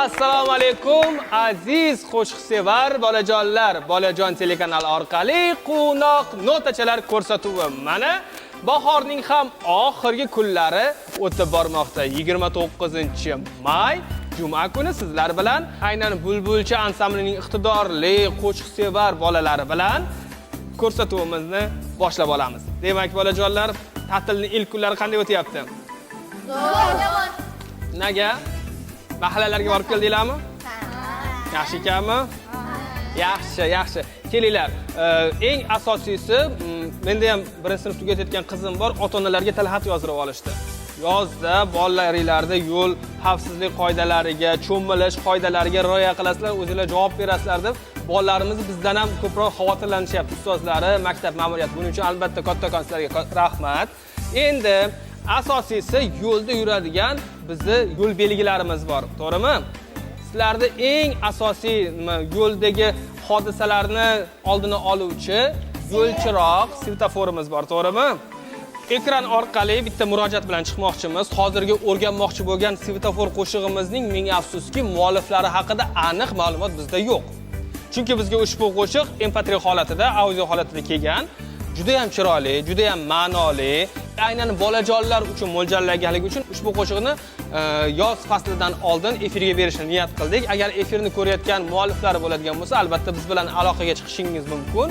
Assalomu alaykum aziz qo'shiqsevar bolajonlar. Bolajon telekanali orqali quvnoq notachalar ko'rsatuvi mana bahorning ham oxirgi kunlari o'tib bormoqda. 29-may juma kuni sizlar bilan aynan Bulbulcha ansamblining iqtidorli qo'shiqsevar bolalari bilan ko'rsatuvimizni boshlab olamiz. Demak, bolajonlar, ta'tilning ilk kunlari qanday o'tyapti? Nega? Mahallalarga borib keldinglarmi? Yaxshi ekanmi? Yaxshi, yaxshi. Kelinglar. Eng asosiysi, menda ham birinchi sinf tugatayotgan qizim bor, ota-onalarga tilxat yozdirib olishdi. Yozda bolalaringlarda yo'l xavfsizlik qoidalariga, cho'milish qoidalariga rioya qilasizlar, o'zinglar javob berasizlar deb bolalarimiz bizdan ham ko'proq xavotirlanishyapti ustozlari, maktab ma'muriyati. Buning uchun albatta kattakon sizlarga rahmat. Endi asosiysi yo'lda yuradigan bizni yo'l belgilarimiz bor, to'g'rimi? Sizlarda eng asosiy nima, yo'ldagi hodisalarni oldini oluvchi yo'l chiroq, svetoforimiz bor, to'g'rimi? Ekran orqali bitta murojaat bilan chiqmoqchimiz. Hozirgi o'rganmoqchi bo'lgan svetofor qo'shig'imizning ming afsuski mualliflari haqida aniq ma'lumot bizda yo'q. Chunki bizga ushbu qo'shiq MP3 holatida, audio holatida kelgan. Juda ham chiroyli, juda ham ma'noli. Aynan bolajonlar uchun mo'ljallanganligi uchun ushbu qo'shiqni yoz faslidan oldin efirga berishni niyat qildik. Agar efirni ko'rayotgan mualliflari bo'ladigan bo'lsa, albatta biz bilan aloqaga chiqishingiz mumkin.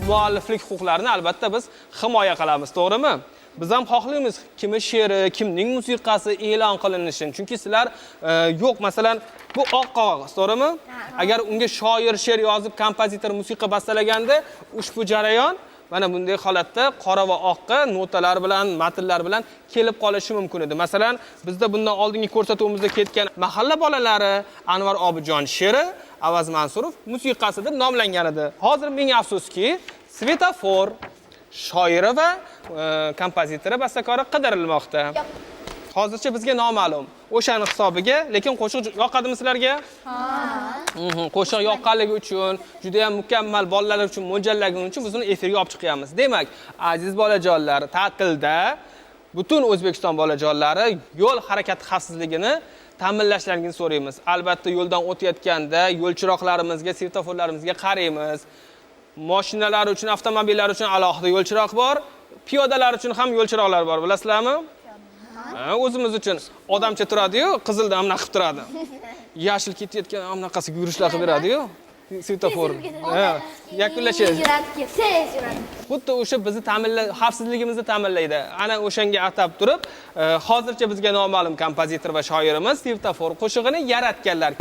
Mualliflik huquqlarini albatta biz himoya qilamiz, to'g'rimi? Biz ham xohlaymiz kimi she'ri, kimning musiqasi e'lon qilinishini. Chunki sizlar yo'q, masalan, bu oq qog'oz, to'g'rimi? Agar unga shoir she'r yozib, kompozitor musiqa bastalaganda, ushbu jarayon mana bunday holatda qora va oqqa notalar bilan, matnlar bilan kelib qolishi mumkin edi. Masalan, bizda bundan oldingi ko'rsatuvimizda ketgan mahalla bolalari Anvar Obidjon she'ri, Avaz Mansurov musiqasi deb nomlangan edi. Hozir ming afsuski, svetofor shoiri va kompozitori, bastakori qidirilmoqda. Hozircha bizga noma'lum. O'shani hisobiga, lekin qo'shiq yoqadimi sizlarga? Ha. Qo'shiq yoqqanligi uchun, juda ham mukammal bolalar uchun mo'ljallagani uchun biz uni efirga olib chiqyapmiz. Demak, aziz bolajonlar, ta'tilda butun O'zbekiston bolajonlari yo'l harakati xavfsizligini ta'minlashlaringizni so'raymiz. Albatta, yo'ldan o'tayotganda yo'l chiroqlarimizga, svetoforlarimizga qaraymiz. Mashinalar uchun, avtomobillar uchun alohida yo'l chiroq bor, piyodalar uchun ham yo'l chiroqlar bor, bilasizlarmi? O'zimiz uchun odamcha turadi-yu, qizilda amna qilib turadi. Yashil ketayotgan amnaqasiga yurishlar qilib beradi-yu, svetofor. Yakunlashadi. Tez yuradi. Xuddi o'sha bizni xavfsizligimizni ta'minlaydi. Ana o'shanga atab turib, hozircha bizga noma'lum kompozitor va shoirimiz svetofor qo'shig'ini yaratganlar.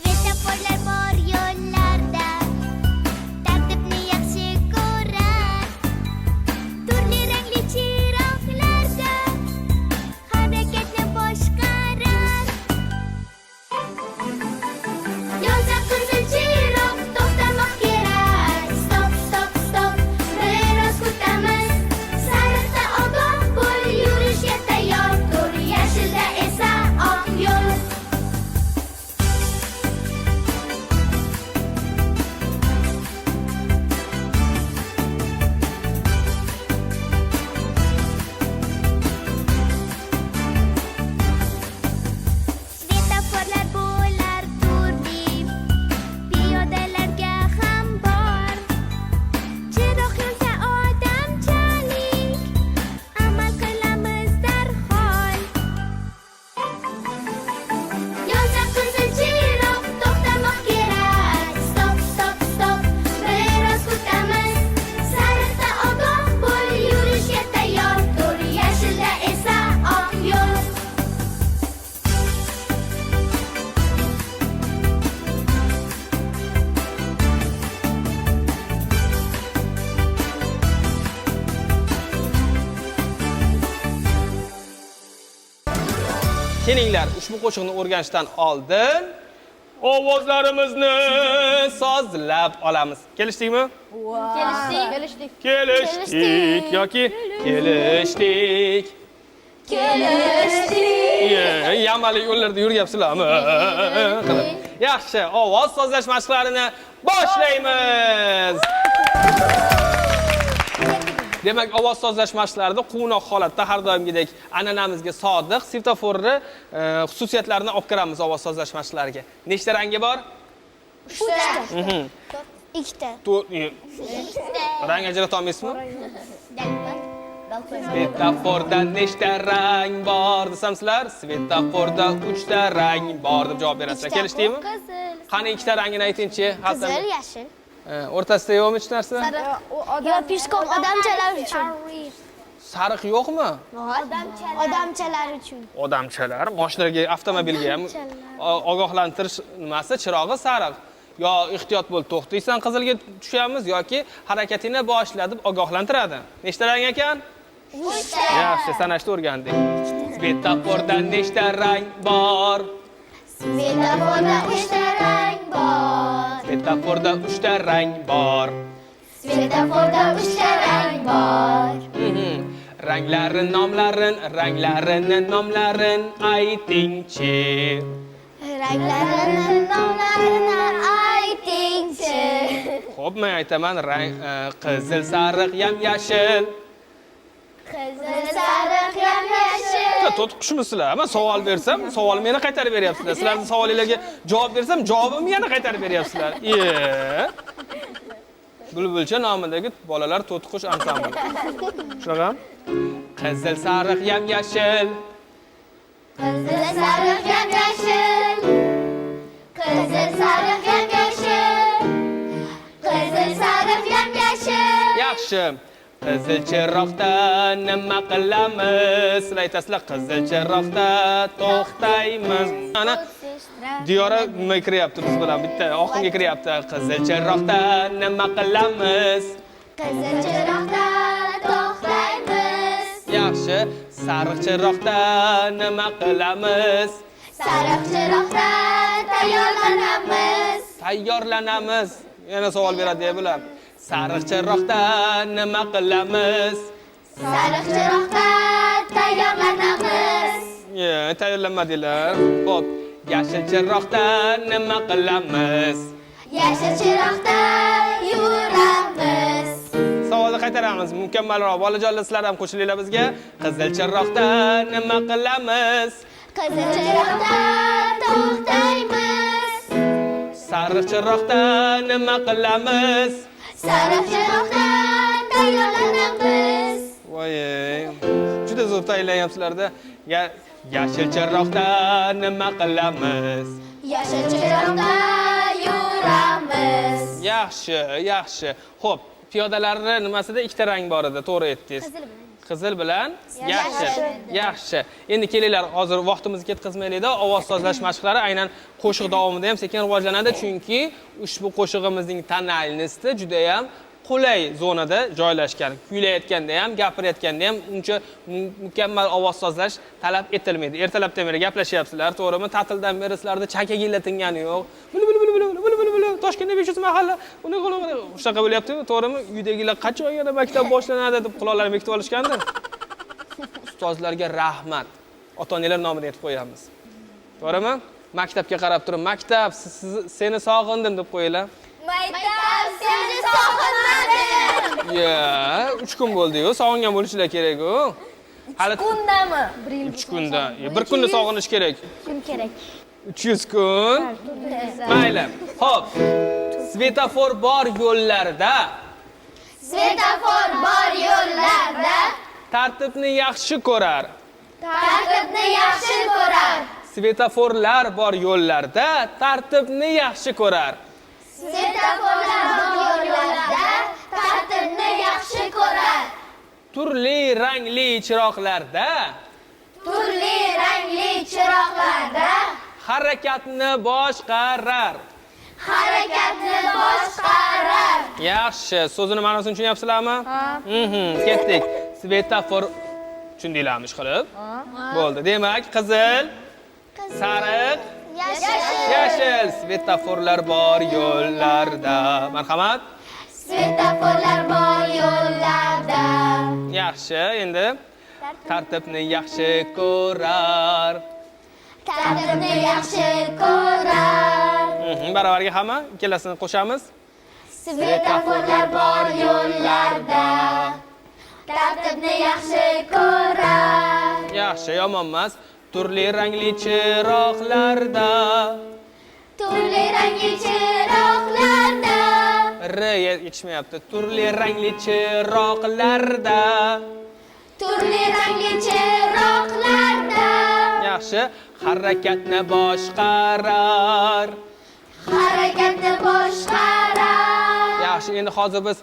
Svetoforlar bor yo'llarda, tartibni yaxshi ko'rar. Turli rangli chiroqlarda harakatni boshqarar. Yonsa qizil chiroq, to'xtamoq kerak. Stop, stop, stop, biroz kutamiz. Sariqda ogoh bo'l, yurishga tayyor tur. Yashilda esa oq yo'l. Svetoforlar bo'lar turli, piyodalarga ham bor. Chiroq yonsa odamchalik, amal qilamiz darhol. Yonsa qizil chiroq, to'xtamoq kerak. Stop, stop, stop, biroz kutamiz. Sariqda ogoh bo'l, yurishga tayyor tur. Yashilda esa oq yo'l. Kelinglar, ushbu qo'shiqni o'rganishdan oldin ovozlarimizni sozlab olamiz. Kelishdikmi? Kelishdik. Kelishdik. Kelishdik yoki kelishdik. Kelishdik. Yamali yo'llarda yuryapsizlarmi? Qilib. Yaxshi, ovoz sozlash mashqlarini boshlaymiz. Demak, ovoz sozlash mashqlarida quvnoq holatda har doimgidek an'anamizga sodiq svetoforni xususiyatlarini olib kiramiz ovoz sozlash mashqlariga. Nechta rangi bor? Uchta. Ikkita. Rang ajrata olmaysizmi? Svetoforda nechta rang bor desam sizlar, svetoforda 3 ta rang bor deb javob berasizlar. Kelishdikmi? Qizil. Qani ikkita rangini aytingchi. Qizil, yashil. O'rtasida yo'qmi hech narsa? Yo, pishqoq odamchalar uchun. Sariq yo'qmi? Odamchalar uchun. Odamchalar, mashinaga, avtomobilga ham ogohlantirish nimasi, chirog'i sariq. Yo ehtiyot bo'l, to'xtaysan, qizilga tushamiz yoki harakatingni boshla deb ogohlantiradi. Nechta rang ekan? Uchta. Yaxshi, sanashni o'rgandik. Svetoforda nechta rang bor? Svetoforda uchta rang bor. Svetoforda uchta rang bor. Svetoforda uchta rang bor. Ranglarin nomlarin, ranglarini nomlarin aytingchi. Ranglarini nomlarini aytingchi. Xo'p, men aytaman, rang qizil, sariq, yam-yashil. Qizil, sariq, yam-yashil. To'tiqushmisizlar? Men savol bersam, savolimni yana qaytarib beryapsizlar. Sizlarning savolinglarga javob bersam, javobimni yana qaytarib beryapsizlar. Bulbulcha nomidagi bolalar to'tiqush ansambli. Shunaqami? Qizil, sariq, yam-yashil. Qizil, sariq, yam-yashil. Qizil, sariq, yam-yashil. Qizil, sariq, yam-yashil. Yaxshi. Qizil chiroqda nima qilamiz? Sizlar aytasizlar, qizil chiroqda to'xtaymiz. Ana Diyora nima kiryapti biz bilan bitta oqimga kiryapti. Qizil chiroqda nima qilamiz? Qizil chiroqda to'xtaymiz. Yaxshi. Sariq chiroqda nima qilamiz? Sariq chiroqda tayyorlanamiz. Tayyorlanamiz. Yana savol beradi bular. Sariq chiroqda nima qilamiz? Sariq chiroqda tayyorlanamiz. Tayyorlanmadinglar. Xo'p, yashil chiroqda nima qilamiz? Yashil chiroqda yuramiz. Savolni qaytaramiz mukammalroq. Bolajonlar, sizlar ham qo'shilinglar bizga. Qizil chiroqda nima qilamiz? Qizil chiroqda to'xtaymiz. Sariq chiroqda nima qilamiz? Sariq chiroqda tayyorlanamiz. Voy, juda zo'r tayyorlanyapsizlarda. Yashil chiroqda nima qilamiz? Yashil chiroqda yuramiz. Yaxshi, yaxshi. Xo'p, piyodalarning nimasida ikkita rang bor edi, to'g'ri aytdingiz. Qizil bilan yashil. Yaxshi. Endi kelinglar, hozir vaqtimizni ketkazmaylik-da, ovoz sozlash mashqlari aynan qo'shiq davomida ham sekin rivojlanadi, chunki ushbu qo'shig'imizning tonalnosti juda ham qulay zonada joylashgan. Kuylayotganda ham, gapirayotganda ham uncha mukammal ovoz sozlash talab etilmaydi. Ertalabdan beri gaplashyapsizlar, to'g'rimi? Ta'tildan beri sizlarda chakagilla tingani yo'q. Bulu bulu bulu bulu bulu bulu Toshkentda 500 mahalla, uni shunaqa bo'lyapti-ku, to'g'rimi? Uydagilar qachon yana maktab boshlanadi deb quloqlarini bekitib olishgandir. Ustozlarga rahmat. Ota-onalar nomidan aytib qo'yamiz. To'g'rimi? Maktabga qarab turib, maktab, seni sog'indim deb qo'yinglar. Maktab seni sog'inmadim. Ya, 3 kun bo'ldi-yu, sog'ingan bo'lishlar kerak-ku. Hali 3 kundami? 3 kunda. Bir kunni sog'inish kerak. Kun kerak. 300 kun. Mayli. Xo'p. Svetofor bor yo'llarda. Svetofor bor yo'llarda. Tartibni yaxshi ko'rar. Tartibni yaxshi ko'rar. Svetoforlar bor yo'llarda tartibni yaxshi ko'rar. Svetoforlar bor yo'llarda tartibni yaxshi ko'rar. Turli rangli chiroqlarda. Turli rangli chiroqlarda harakatni boshqarar. Harakatni boshqarar. Yaxshi, so'zini ma'nosini tushunyapsizlarmi? Ha. Ketdik. Svetofor tushundinglarmi ish qilib? Bo'ldi. Demak, qizil, sariq, yashil. Svetoforlar bor yo'llarda. Marhamat. Svetoforlar bor yo'llarda. Yaxshi, endi tartibni yaxshi ko'rar. Tartibni yaxshi ko'rar. Baravariga hamma ikkalasini qo'shamiz. Svetoforlar bor yo'llarda, tartibni yaxshi ko'rar. Yaxshi, yomon emas. Turli rangli chiroqlarda, Turli rangli chiroqlarda, R yetishmayapti. Turli rangli chiroqlarda. Turli rangli chiroqlarda. Yaxshi, harakatni boshqarar. Harakatni boshqarar. Yaxshi, endi hozir biz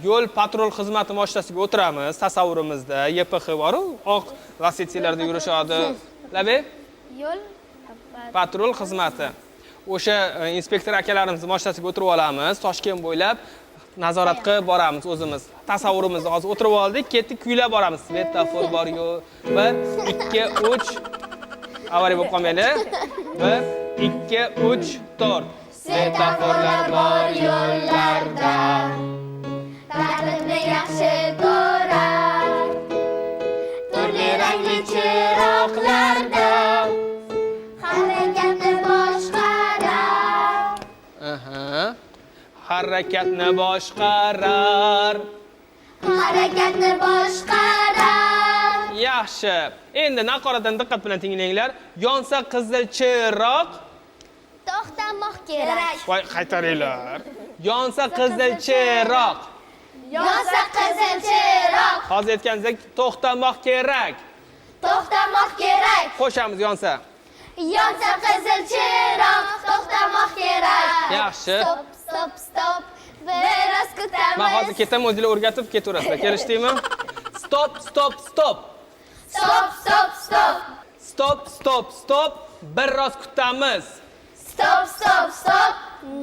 yo'l patrul xizmati mashinasiga o'tiramiz tasavvurimizda. YPX bor-u, oq Lacetti'larda yurishadi. Labi? Yo'l patrul xizmati. O'sha inspektor akalarimiz mashinasiga o'tirib olamiz, Toshkent bo'ylab nazorat qilib boramiz o'zimiz. Tasavvurimizda hozir o'tirib oldik, ketdik, kuylab boramiz. Svetofor bor yo'l. 1 2 3. Avariya bo'lib qolmaylik. 1 2 3 4. Svetoforlar bor yo'llarda, tartibni yaxshi ko'rar. Turli rangli chiroqlarda, harakatni boshqarar. Aha. Harakatni boshqarar. Harakatni boshqarar. Yaxshi. Endi naqoradan diqqat bilan tinglanglar. Yonsa qizil chiroq, to'xtamoq kerak. Voy, qaytaringlar. Yonsa qizil chiroq. Yonsa qizil chiroq, Hozir aytganingizdek to'xtamoq kerak. to'xtamoq kerak. Qo'shamiz yonsa. Yonsa qizil chiroq, to'xtamoq kerak. Yaxshi. Stop, stop, stop. Biroz kutamiz. Men hozir ketaman, o'zinglar o'rgatib ketaverasizlar. Kelishdikmi? Stop, stop, stop. Stop, stop, stop. Stop, stop, stop. Biroz kutamiz. Stop, stop, stop.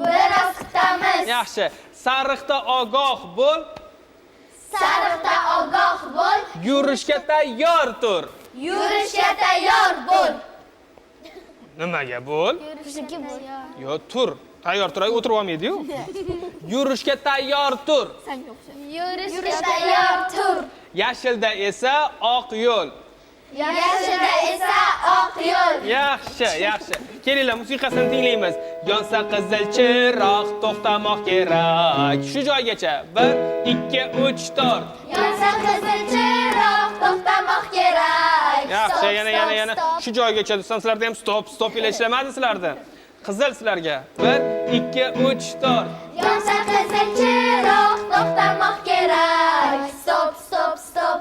Biroz kutamiz. Yaxshi. Sariqda ogoh bo'l, Sariqda ogoh bo'l, yurishga tayyor tur. yurishga tayyor bo'l. Nimaga bo'l? Yurishga bo'l. Yo, tur. Tayyor tur, o'tirib olmaydi-yu. Yurishga tayyor tur. Yurishga Tayyor tur. Yashilda esa oq yo'l. Yashilda esa oq yo'l. Yaxshi, yaxshi. Kelinglar, musiqasini tinglaymiz. Yonsa qizil chiroq, to'xtamoq kerak. Shu joygacha. 1 2 3 4. Yonsa qizil chiroq, to'xtamoq kerak. Yaxshi, yana yana yana shu joygacha desam sizlarda ham stop, stop ila ishlamadi sizlarda. Qizil sizlarga. 1 2 3 4. Yonsa qizil chiroq, to'xtamoq kerak. Stop, stop, stop.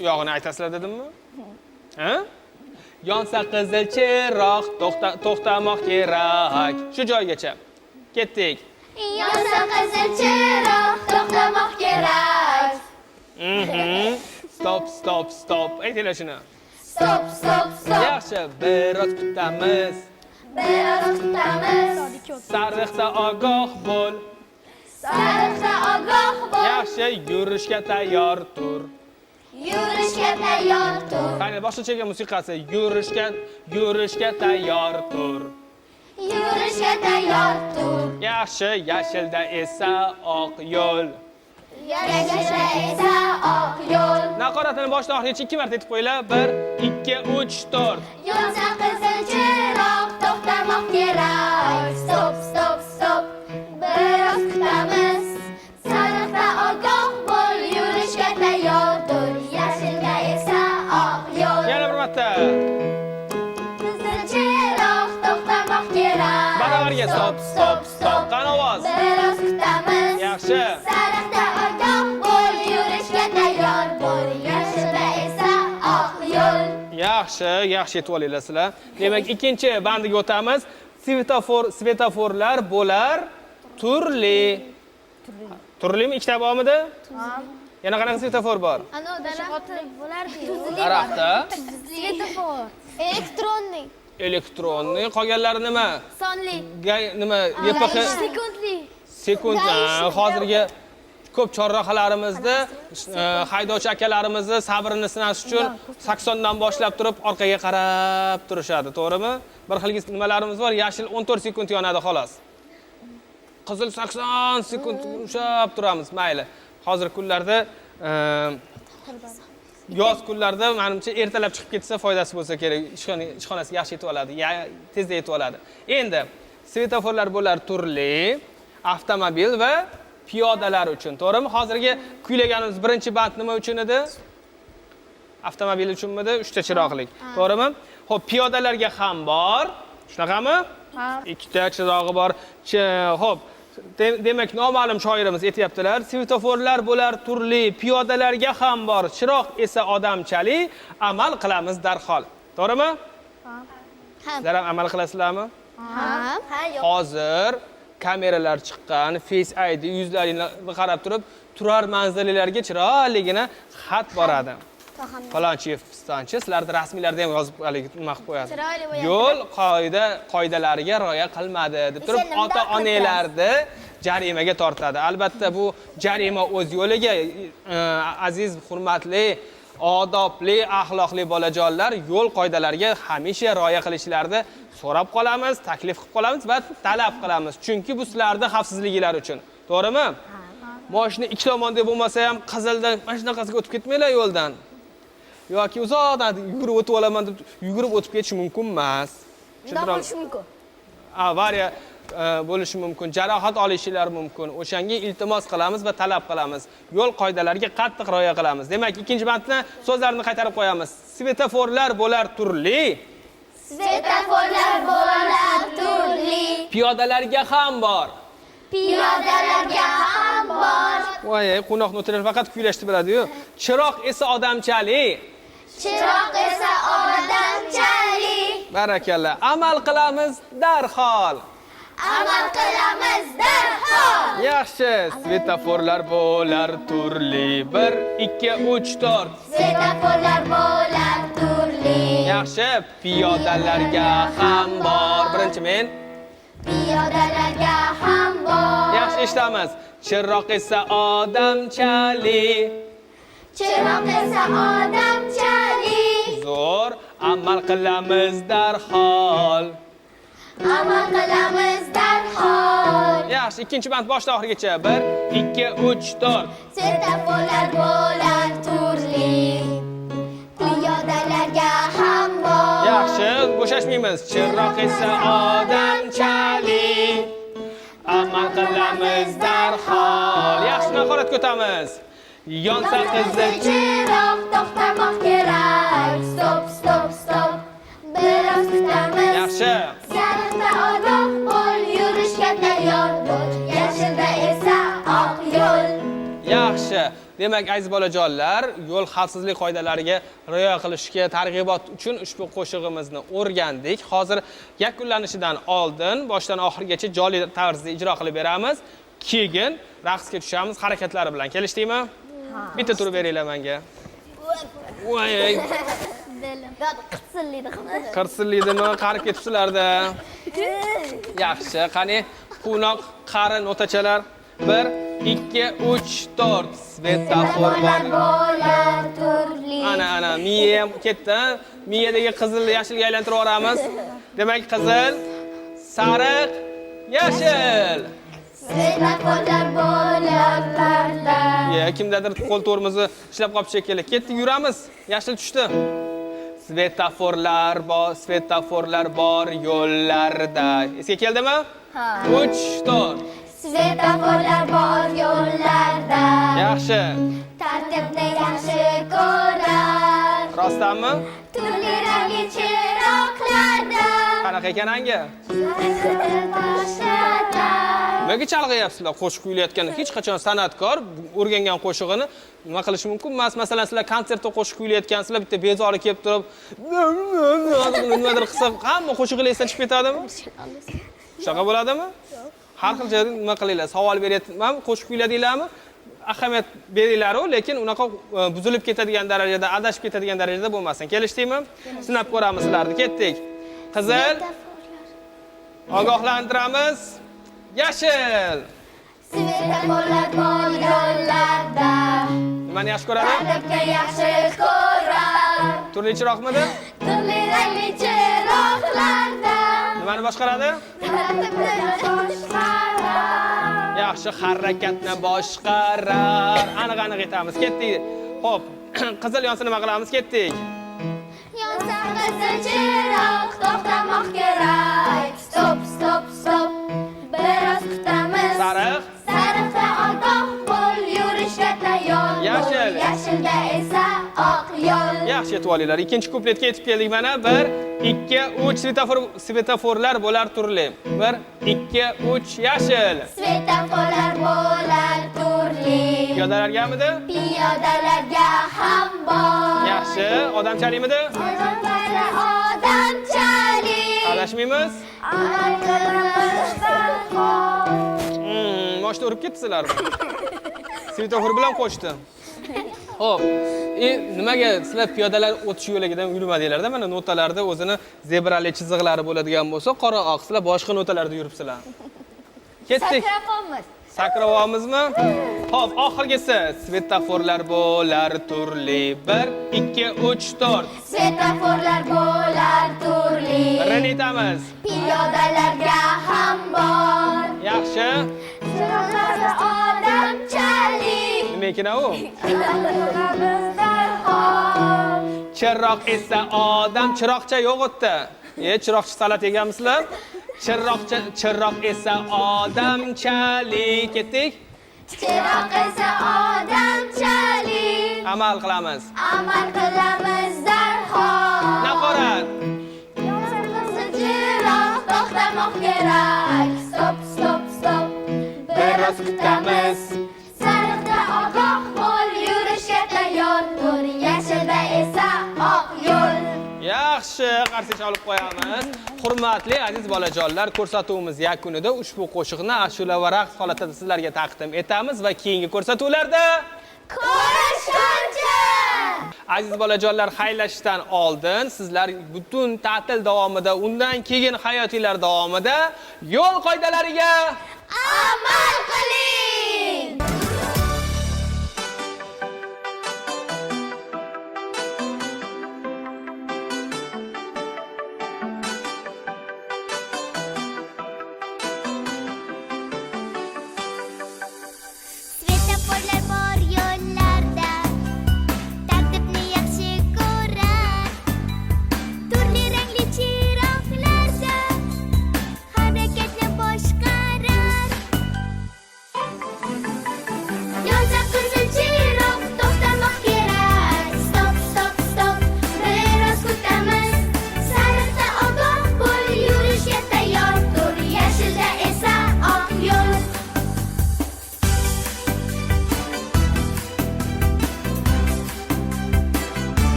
Uyog'ini aytasizlar dedimmi? Ha? Yonsa qizil chiroq, to'xtamoq kerak. Shu joygacha. Ketdik. Yonsa qizil chiroq, to'xtamoq kerak. Stop, stop, stop. Aytinglar shuni. Stop, stop, stop. Yaxshi, biroz kutamiz. Biroz kutamiz. Sariqda ogoh bo'l. Sariqda ogoh bo'l. Yaxshi, yurishga tayyor tur. Yurishga tayyor tur. Qani boshqachaga musiqasi. Yurishga tayyor tur. Yurishga tayyor tur. Yaxshi, yashilda esa oq yo'l. Yashilda esa oq yo'l. Naqoratini boshdan oxirigacha 2 marta aytib qo'yinglar. 1 2 3 4. Yonsa qizil chiroq, to'xtamoq kerak. Stop, stop, stop. Biroz kutamiz. Sariqda ogoh bo'l, yurishga tayyor tur. Yashilda esa oq yo'l. Yana bir marta. Qizil chiroq, to'xtamoq kerak. Baravariga stop, stop, stop. Qani ovoz? Biroz kutamiz. Yaxshi. Sariqda ogoh bo'l, yurishga tayyor bo'l. Yashilda esa oq yo'l. Yaxshi, yaxshi yetib olinglar sizlar. Demak, ikkinchi bandiga o'tamiz. Svetoforlar bo'lar turli. Turlimi? Ikkita bormidi? Yana qanaqa svetofor bor? Ano daraxtda bo'lardi-yu. Daraxtda. Svetofor. Elektronli. Elektronli. Qolganlari nima? Sonli. Nima? YPX Sekundli. sekund. Hozirgi ko'p chorrahalarimizda haydovchi akalarimizni sabrini sinash uchun 80 dan boshlab turib orqaga qarab turishadi, to'g'rimi? Bir xil nimalarimiz bor, yashil 14 sekund yonadi xolos. Qizil 80 sekund ushlab turamiz, mayli. Hozirgi kunlarda yoz kunlarida menimcha ertalab chiqib ketsa foydasi bo'lsa kerak, ishxonasiga yaxshi yetib oladi, tezda yetib oladi. Endi Svetoforlar bo'lar turli, avtomobil va piyodalar uchun, to'g'rimi? Hozirgi kuylaganimiz birinchi band nima uchun edi? Avtomobil uchunmidi? 3 ta chiroqlik, to'g'rimi? Xo'p, piyodalarga ham bor. Shunaqami? 2 ta chirog'i bor. Xo'p, demak, noma'lum shoirimiz aytyaptilar: svetoforlar bo'lar turli, piyodalarga ham bor, chiroq esa odamchalik, amal qilamiz darhol. To'g'rimi? Sizlar ham amal qilasizlarmi? Ha. Ha, yo'q. Hozir kameralar chiqqan, Face ID, yuzlaringni qarab turib, turar manzillarga chiroyligina xat boradi. Falonchi, pistonchi, sizlarni rasmiylarda ham yozib, haligi nima qilib qo'yadi. Chiroyli bo'yab. Yo'l qoidalariga rioya qilmadi deb turib, O'sha ota nimdan onalarni jarimaga tortadi. Albatta, bu jarima o'z yo'liga, aziz, hurmatli, odobli, axloqli bolajonlar, yo'l qoidalariga hamisha rioya qilishlarini so'rab qolamiz, taklif qilib qolamiz va talab qilamiz. Chunki bu sizlarning xavfsizliginglar uchun. To'g'rimi? Moshina ikki tomonda bo'lmasa ham, qizildan mana shunaqasiga o'tib ketmanglar yo'ldan. Yoki uzoqdan yugurib o'tib olaman deb yugurib o'tib ketish mumkin emas. Bundoq bo'lishi mumkin. Avariya bo'lishi mumkin, jarohat olishinglar mumkin. O'shanga iltimos qilamiz va talab qilamiz. Yo'l qoidalariga qattiq rioya qilamiz. Demak, ikkinchi bandni so'zlarini qaytarib qo'yamiz. Svetoforlar bo'lar turli, Svetoforlar bo'lar turli, piyodalarga ham bor. Piyodalarga ham bor. Voy, quvnoq notalar faqat kuylashni biladi-yu. Chiroq esa odamchalik. Chiroq esa odamchalik. Barakalla. Amal qilamiz darhol. Amal qilamiz darhol. Yaxshi, svetoforlar bo'lar turli. 1 2 3 4. Svetoforlar bo'lar turli. Yaxshi, piyodalarga ham bor. Birinchi men. Piyodalarga ham bor. Yaxshi, eshitamiz. Chiroq esa odamchalik. Chiroq esa odamchalik. Zo'r, amal qilamiz darhol. Amal qilamiz darhol. Yaxshi, ikkinchi band boshdan oxirigacha. 1 2 3 4. Svetoforlar bo'lar turli. Piyodalarga ham bor. Yaxshi, bo'shashmaymiz. Chiroq esa odamchalik. Amal qilamiz darhol. Yaxshi, nihoyatga o'tamiz. Yonsa qizil chiroq, to'xtamoq kerak. Stop, stop, stop. Biroz kutamiz. Yaxshi. Sariqda ogoh bo'l, yurishga tayyor bo'l. Yashilda esa oq yo'l. Yaxshi. Demak, aziz bolajonlar, yo'l xavfsizlik qoidalariga rioya qilishga targ'ibot uchun ushbu qo'shig'imizni o'rgandik. Hozir yakunlanishidan oldin boshdan oxirigacha jonli tarzda ijro qilib beramiz. Keyin raqsga tushamiz harakatlari bilan. Kelishdikmi? Bitta turib beringlar menga. Voy, Qirsillaydi. Qirsillaydimi? Qarib ketibsizlarda. Yaxshi, qani quvnoq, qari notachalar. 1 2 3 4. Svetofor bor. Bo'lar turli. Ana, ana, miya ham ketdi. Ha? Miyadagi qizilni yashilga aylantirib yuboramiz. Demak, qizil, sariq, yashil. Svetoforlar bo'lar turli. Ya, kimdadir qo'l tormozi ishlab qolib shekilli. Ketdik, yuramiz. Yashil tushdi. Svetoforlar bor, svetoforlar bor yo'llarda. Esga keldimi? Ha. 3 4. Svetoforlar bor yo'llarda. Yaxshi. Tartibni yaxshi ko'rar. Rostdanmi? Turli rangli chiroqlarda. Qanaqa ekan rangi? Boshlatar. Nimaga chalg'iyapsizlar qo'shiq kuylayotganda? Hech qachon san'atkor o'rgangan qo'shig'ini nima qilishi mumkin emas. Masalan, sizlar konsertda qo'shiq kuylayotgansizlar, bitta bezori kelib turib, nimadir qilsa, hamma qo'shig'inglar esdan chiqib ketadimi? Shunaqa bo'ladimi? Har xil joyda nima qilinglar? Savol beryapman, qo'shiq kuyladinglarmi? Ahamiyat beringlar-u, lekin unaqa buzilib ketadigan darajada, adashib ketadigan darajada bo'lmasin. Kelishdikmi? Sinab ko'ramiz sizlarni. Ketdik. Qizil, ogohlantiramiz. Yashil. Svetoforlar bor yo'llarda. Nimani yaxshi ko'radi? Tartibni yaxshi ko'rar. Turli chiroqmidi? Turli rangli chiroqlarda. Nimani boshqaradi? Tartibni boshqarar. Yaxshi, harakatni boshqarar. Aniq aniq aytamiz. Ketdik. Xo'p, qizil yonsa nima qilamiz? Ketdik. Yonsa qizil chiroq, to'xtamoq kerak. Stop, stop, stop. Yashilda esa oq yo'l. Yaxshi, yetib olinglar. Ikkinchi kupletga yetib keldik mana. 1, 2, 3. Svetoforlar bo'lar turli. 1, 2, 3, yashil. Svetoforlar bo'lar turli. Piyodalargamidi? Piyodalarga ham bor. Yaxshi. Odamchalikmidi? Odamlar odamchalik. Adashmaymiz. Amal qilamiz darhol. Moshda urib ketdisizlarmi? Svetofor bilan qo'shdi. Xo'p, nimaga sizlar piyodalar o'tish yo'lagidan yurmadinglar-da? Mana notalarda o'zini zebrali chiziqlari bo'ladigan bo'lsa, qora oq, sizlar boshqa notalarda yuribsizlar. Ketdik. Sakrabmiz. Sakrayapmizmi? Xo'p, oxirgisi svetoforlar bo'lar turli. 1, 2, 3, 4. Svetoforlar bo'lar turli. Birini aytamiz. Piyodalarga ham bor. Yaxshi. Chiroqlar odamchalik. Nima ekan u? Qilamiz darhol. Chiroq esa odam, chiroqcha yo'q u yerda. Chiroqchi salat yeganmisizlar? Chiroqcha, chiroq esa odamchalik. Ketdik. Chiroq esa odamchalik. Amal qilamiz. Amal qilamiz darhol. Naqorat. Qizil chiroq to'xtamoq kerak. Stop, stop, stop. Biroz kutamiz. Sariqda ogoh bo'l, yurishga tayyor bo'l. Yashilda esa oq yo'l. Yaxshi, qarsak olib qo'yamiz. Hurmatli aziz bolajonlar, ko'rsatuvimiz yakunida ushbu qo'shiqni ashula va raqs holatida sizlarga taqdim etamiz va keyingi ko'rsatuvlarda Ko'rishguncha! Aziz bolajonlar, xayrlashishdan oldin sizlar butun ta'til davomida, undan keyin hayotinglar davomida yo'l qoidalariga amal qiling!